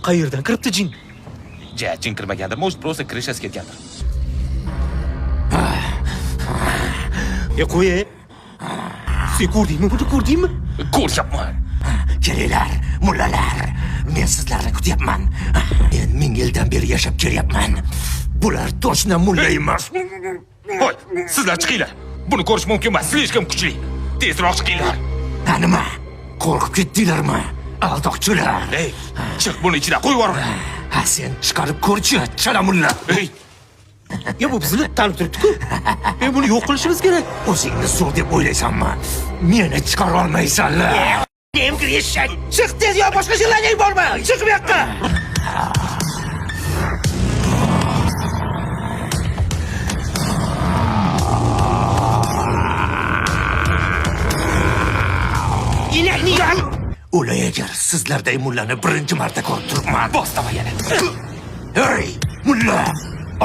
Qayerdan kiribdi jin? Ja, jin kirmagandir. Может, просто крыша si ketgandir. E qo'y. E. Sen ko'rdingmi buni, ko'rdingmi? Ko'ryapman. Kelinglar, mullalar. Men sizlarni kutyapman. Men ming yildan beri yashab kelyapman. Bular точно mulla emas. Voy, sizlar chiqinglar. Buni ko'rish mumkin emas, слишком kuchli. Tezroq chiqinglar. Ha, nima? Qo'rqib ketdinglarmi? Aldoqchilar. Ey, chiq buni ichidan, qo'yib yubor. Ha, sen chiqarib ko'rchi, chala mulla. Ey, Ya bu bizni tanib turibdi-ku. E buni yo'q qilishimiz kerak. O'zingni zo'r deb o'ylaysanmi? Meni chiqara olmaysanlar. Eshak. Chiq tez yo boshqa желание bormi? Chiq bu yoqqa. Inakni yon. O'lay agar sizlarday mullani birinchi marta ko'rib turibman. Bos давай yana. Ey, mulla!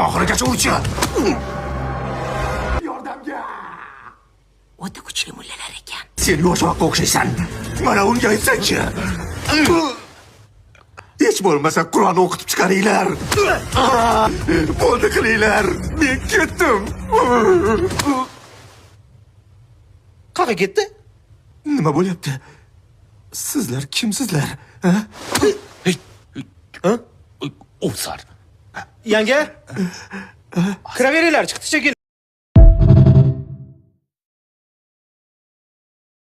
Oxirigacha urchi. Yordamga! O'ta kuchli mullalar ekan. Sen yoshroqqa o'xshaysan. Mana unga aytsangchi. Hech bo'lmasa Qur'on o'qitib chiqaringlar. Bo'ldi qilinglar. Men ketdim. Qayerga ketdi? Nima bo'lyapti? Sizlar kimsizlar? Ha? Ey, Ha? o'sar. Yanga? Kiraveringlar, chiqdi shekilli.